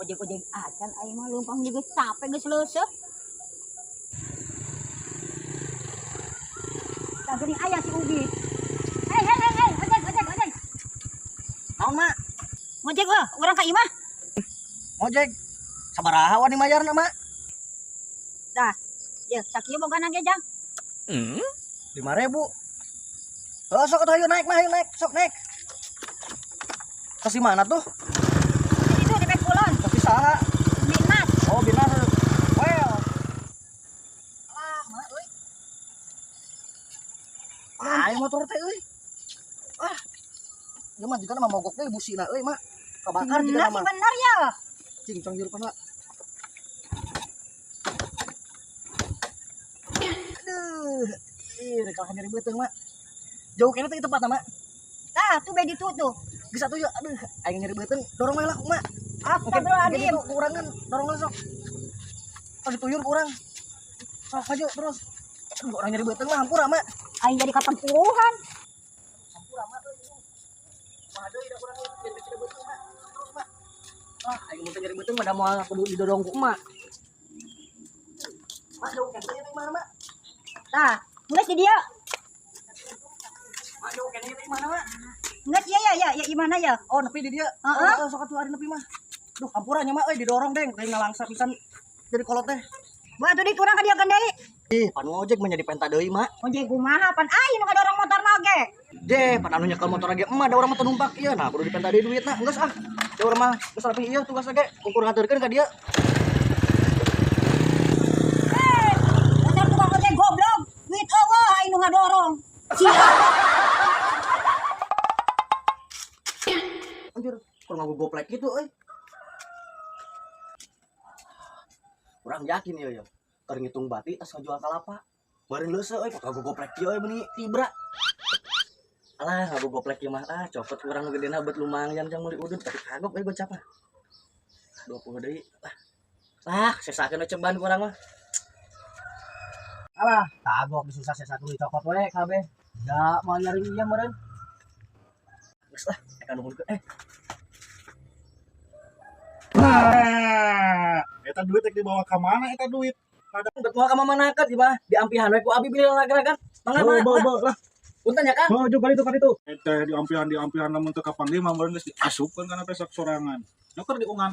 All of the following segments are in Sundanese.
Ojek-ojek acan aing mah leumpang di geus capek geus leuseuh. Tah geuning aya si Ugi. Hei hei hei hei, ojek ojek ojek. Naon, Mak? Ngojek wah, urang ka imah. Ngojek. Sabaraha wani mayarna, Mak? Tah, ye sakieu bogana ge, Jang. 5.000. Oh, sok atuh ayo naik, Mak, ayo naik, sok naik. Kasih mana tuh? Di situ di Pekulon. Tapi saha? Binas. Oh, Binas. Well. Ah, Mak euy. Ah, motor teh euy. Ah. Ieu mah jigana mah mogok deui busina euy, Mak. Kabakar jigana mah. Bener ya. Cing cong jurupana. Aduh. Ih, rek kalah nyeri beuteung, Mak. Jauh kene teh tempatna, Mak. Tah, tuh be ditu tuh. Geus atuh ya, aduh, aing nyeri beuteung, dorong we lah, Mak. Astagfirullahaladzim. Mungkin kurangan, dorong lah sok. Oh, dituyur ku urang. Sok maju terus. Aduh, orang nyeri beuteung mah hampura, Mak. Aing jadi katempuhan. Hampura, Mak euy. Mah deui da urang jadi nyeri beuteung, Mak. Terus, Mak. Ah, aing mun nyeri beuteung mah da moal kudu didorong ku emak. Mak jauh keneh teh mana, Mak? Tah, geus di dieu. Mak jauh keneh teh mana, Mak? Geus ya ya ya ya imana ya? Oh, nepi di dieu. Heeh. Oh, sok atuh ari nepi mah. Duh, hampura nya, Mak euy didorong deng, kayak ngalangsa pisan jadi kolot teh. Buat atuh di kurang ka dieu deui. Ih, pan ojek mah jadi penta deui, Mak. Ojek kumaha pan aing nu ngadorong motorna oge. Je, pan anu nyekel motor ge emak da urang mah teu numpak ieu. Nah, kudu dipenta deui duitna. Geus ah. Da urang mah geus rapi ieu tugas ge ukur ngaturkeun ka dieu. Eh, dasar tukang ojek goblok. Duit eueuh aing nu ngadorong. Sia. Anjir, kurang ngaku goplek gitu euy. Kurang yakin ieu ya. Keur ngitung bati tas ngajual kalapa. Beureun leuseuh euy, ngaku goplek ieu euy meuni tibra. Alah, ngaku goplek ieu mah ah, copot urang nu gedena bet lumayan jang meuli udud tapi kagok euy gocap mah. 20 deui. Ah. Ah, sesakeun we ceban kurang mah. Alah, kagok disusah sesakeun dicokot we kabeh. Da moal nyari ieu meureun. Geus lah, eka nuhunkeun eh. Nah, eta duit rek dibawa ka mana eta duit? Kadang bet moal ka mamanakeun ieu mah diampihan we ku abi bilih lageragan. Mangga mangga. Lah. Punten ya, Kang. Oh, juga itu kali itu. Teh diampihan lamun teu kapanggih mah meureun geus diasupkeun kana pesok sorangan. Nyoker diungan.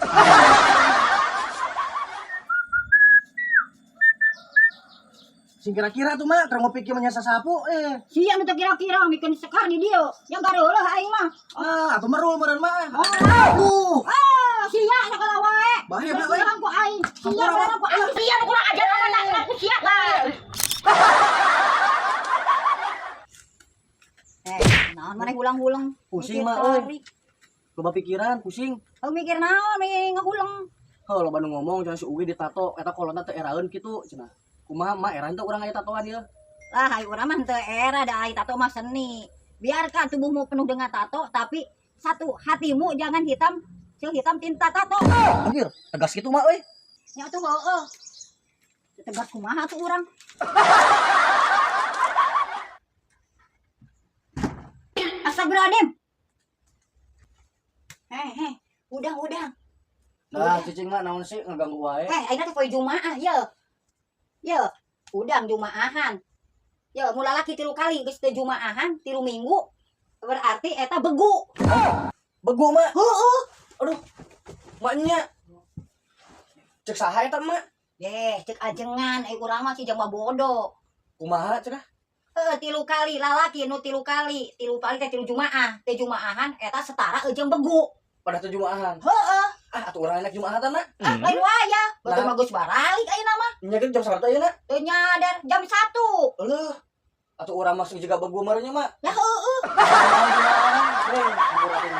Sing kira-kira tuh, Mak, keur ngopi kieu mah nya sasapu eh. Sia nu teu kira-kira mikeun sekar di dieu. Yang gareulah aing mah. Ah, atuh merul meureun mah. Oh. Ah, sia sakala wae. Bahaya, Mak, euy. Ku aing. Sia Hampura, Mak. ku aing. Sia nu kurang ajar amanah ku sia. Eh, naon maneh hulang-huleng? Pusing, Mak, euy. Loba pikiran, pusing. Heuh mikir naon nih ngahuleng. Heuh, loba nu ngomong cenah si Ugi ditato eta kolotna teu eraeun kitu cenah. Kumaha Mak era teu urang aya tatoan ieu? Lah, ai urang mah teu era da ai tato mah seni. Biarkan tubuhmu penuh dengan tato, tapi satu hatimu jangan hitam, sehitam tinta tato. Anjir, tegas kitu Mak euy. Ya tuh heueuh. Tegas kumaha tuh urang? Astagfirullahaladzim. Heh, heh, udang, udang. Nah, cicing Mak naon sih ngeganggu wae. Heh, ayeuna teh poe Jumaah ye. Ye, udang Jumaahan. Ye, mula laki 3 kali geus teu Jumaahan, 3 minggu. Berarti eta begu. Begu, Mak? Heueuh. Aduh. Maknya. Cek saha eta, Mak? Deh, cek ajengan, ai urang mah si jama bodoh. Kumaha cenah? Heeh, 3 kali lalaki nu 3 kali, 3 kali teh 3 Jumaah, teu Jumaahan eta setara jeung begu. Pada teu Jumaahan. Heeh. Ah, atuh urang enak Jumaatan, Mak. Ah, lain waya. Betul Nah. mah geus baralik ayeuna mah. Nya ge jam sabaraha ayeuna? Teu nyadar jam 1. Eueuh. Atuh urang masuk juga begu meureun nya, Mak. Lah heueuh. Jumaahan, Jumaahan. Deng, hampura teh.